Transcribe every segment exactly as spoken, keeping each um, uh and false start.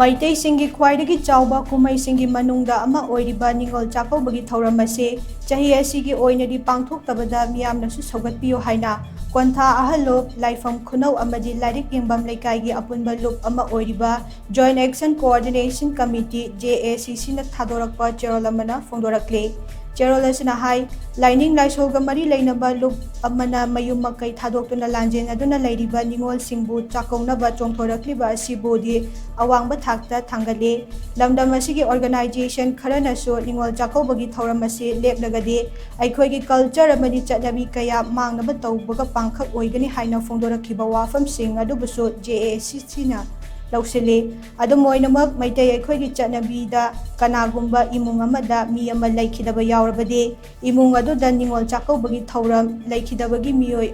ꯃꯩꯇꯩꯁꯤꯡꯒꯤ ꯈ꯭ꯋꯥꯏꯗꯒꯤ ꯆꯥꯎꯕ ꯀꯨꯝꯍꯩꯁꯤꯡꯒꯤ ꯃꯅꯨꯡꯗ ꯑꯃ ꯑꯣꯏꯔꯤꯕ ꯅꯤꯉꯣꯜ ꯆꯥꯛꯀꯧꯕꯒꯤ ꯊꯧꯔꯝ ꯑꯁꯤ ꯆꯍꯤ ꯑꯁꯤꯒꯤ ꯑꯣꯏꯅꯗꯤ ꯄꯥꯡꯊꯣꯛꯇꯕꯗ ꯃꯤꯌꯥꯝꯅꯁꯨ ꯁꯧꯒꯠꯄꯤꯌꯨ ꯍꯥꯏꯅ ꯀꯣꯟꯊꯥ ꯑꯍꯜ ꯂꯨꯞ, ꯂꯥꯏꯐꯝ ꯈꯨꯅꯧ ꯑꯃꯗꯤ ꯂꯥꯏꯔꯤꯛ ꯌꯦꯡꯐꯝ ꯂꯩꯀꯥꯏꯒꯤ ꯑꯄꯨꯟꯕ ꯂꯨꯞ ꯑꯃ ꯑꯣꯏꯔꯤꯕ Joint Action Coordination Committee, J A C C ꯅ ꯊꯥꯗꯣꯔꯛꯄ ꯆꯦꯔꯣꯜ ꯑꯃꯅ ꯐꯣꯡꯗꯣꯔꯛꯂꯤ꯫ ꯆꯦꯔꯣꯜ ꯑꯁꯤꯅ ꯍꯥꯏ, ꯂꯥꯏꯅꯤꯡ ꯂꯥꯏꯁꯣꯜꯒ ꯃꯔꯤ ꯂꯩꯅꯕ ꯂꯨꯞ ꯑꯃꯅ ꯃꯌꯨꯝ ꯃꯀꯩ ꯊꯥꯗꯣꯛꯇꯨꯅ ꯂꯥꯟꯖꯦꯟꯅꯗꯨꯅ ꯂꯩꯔꯤꯕ ꯅꯤꯉꯣꯜꯁꯤꯡꯕꯨ ꯆꯥꯛꯀꯧꯅꯕ ꯆꯣꯡꯊꯣꯔꯛꯂꯤꯕ ꯑꯁꯤꯕꯨꯗꯤ ꯑꯋꯥꯡꯕ ꯊꯥꯛꯇ ꯊꯥꯡꯒꯠꯂꯤ꯫ ꯂꯝꯗꯝ ꯑꯁꯤꯒꯤ organization ꯈꯔꯅꯁꯨ ꯅꯤꯉꯣꯜ ꯆꯥꯛꯀꯧꯕꯒꯤ ꯊꯧꯔꯝ ꯑꯁꯤ ꯂꯦꯞꯂꯒꯗꯤ ꯑꯩꯈꯣꯏꯒꯤ culture ꯑꯃꯗꯤ ꯆꯠꯅꯕꯤ ꯀꯌꯥ ꯃꯥꯡꯅꯕ ꯇꯧꯕꯒ ꯄꯥꯡꯈꯛ ꯑꯣꯏꯒꯅꯤ ꯍꯥꯏꯅ ꯐꯣꯡꯗꯣꯔꯛꯈꯤꯕ ꯋꯥꯐꯝꯁꯤꯡ ꯑꯗꯨꯕꯨꯁꯨ J A C C ꯅ ꯂꯧꯁꯤꯜꯂꯤ꯫ ꯑꯗꯨꯝ ꯑꯣꯏꯅꯃꯛ, ꯃꯩꯇꯩ ꯑꯩꯈꯣꯏꯒꯤ ꯆꯠꯅꯕꯤꯗ ꯀꯅꯥꯒꯨꯝꯕ ꯏꯃꯨꯡ ꯑꯃꯗ ꯃꯤ ꯑꯃ ꯂꯩꯈꯤꯗꯕ ꯌꯥꯎꯔꯕꯗꯤ, ꯏꯃꯨꯡ ꯑꯗꯨꯗ ꯅꯤꯉꯣꯜ ꯆꯥꯛꯀꯧꯕꯒꯤ ꯊꯧꯔꯝ ꯂꯩꯈꯤꯗꯕꯒꯤ ꯃꯤꯑꯣꯏ,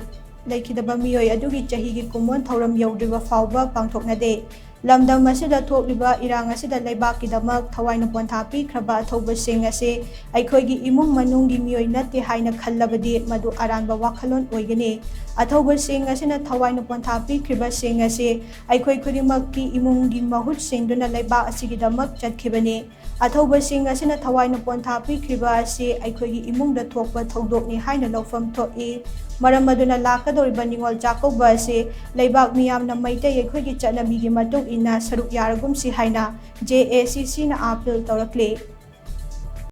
ꯂꯩꯈꯤꯗꯕ ꯃꯤꯑꯣꯏ ꯑꯗꯨꯒꯤ ꯆꯍꯤꯒꯤ ꯀꯨꯝꯑꯣꯟ ꯊꯧꯔꯝ ꯌꯧꯗ꯭ꯔꯤꯕ ꯐꯥꯎꯕ ꯄꯥꯡꯊꯣꯛꯅꯗꯦ꯫ ꯂꯝꯗꯝ ꯑꯁꯤꯗ ꯊꯣꯛꯂꯤꯕ ꯏꯔꯥꯡ ꯑꯁꯤꯗ ꯂꯩꯕꯥꯛꯀꯤꯗꯃꯛ ꯊꯋꯥꯏꯅ ꯄꯣꯟꯊꯥ ꯄꯤꯈ꯭ꯔꯕ ꯑꯊꯧꯕꯁꯤꯡ ꯑꯁꯤ ꯑꯩꯈꯣꯏꯒꯤ ꯏꯃꯨꯡ ꯃꯅꯨꯡꯒꯤ ꯃꯤꯑꯣꯏ ꯅꯠꯇꯦ ꯍꯥꯏꯅ ꯈꯜꯂꯕꯗꯤ ꯃꯗꯨ ꯑꯔꯥꯟꯕ ꯋꯥꯈꯜꯂꯣꯟ ꯑꯣꯏꯒꯅꯤ꯫ ꯑꯊꯧꯕꯁꯤꯡ ꯑꯁꯤꯅ ꯊꯋꯥꯏꯅ ꯄꯣꯟꯊꯥ ꯄꯤꯈ꯭ꯔꯤꯕꯁꯤꯡ ꯑꯁꯤ ꯑꯩꯈꯣꯏ ꯈꯨꯗꯤꯡꯃꯛꯀꯤ ꯏꯃꯨꯡꯒꯤ ꯃꯍꯨꯠ ꯁꯤꯟꯗꯨꯅ ꯂꯩꯕꯥꯛ ꯑꯁꯤꯒꯤꯗꯃꯛ ꯆꯠꯈꯤꯕꯅꯤ꯫ ꯑꯊꯧꯕꯁꯤꯡ ꯑꯁꯤꯅ ꯊꯋꯥꯏꯅ ꯄꯣꯟꯊꯥ ꯄꯤꯈ꯭ꯔꯤꯕ ꯑꯁꯤ ꯑꯩꯈꯣꯏꯒꯤ ꯏꯃꯨꯡꯗ ꯊꯣꯛꯄ ꯊꯧꯗꯣꯛꯅꯤ ꯍꯥꯏꯅ ꯂꯧꯐꯝ ꯊꯣꯛꯏ꯫ ꯃꯔꯝ ꯑꯗꯨꯅ ꯂꯥꯛꯀꯗꯧꯔꯤꯕ ꯅꯤꯉꯣꯜ ꯆꯥꯛꯀꯧꯕ ꯑꯁꯤ ꯂꯩꯕꯥꯛ ꯃꯤꯌꯥꯝꯅ ꯃꯩꯇꯩ ꯑꯩꯈꯣꯏꯒꯤ ꯆꯠꯅꯕꯤꯒꯤ ꯃꯇꯨꯡ ꯏꯟꯅ ꯁꯔꯨꯛ ꯌꯥꯔꯒꯨꯝꯁꯤ ꯍꯥꯏꯅ J A C C ꯅ appeal ꯇꯧꯔꯛꯂꯤ꯫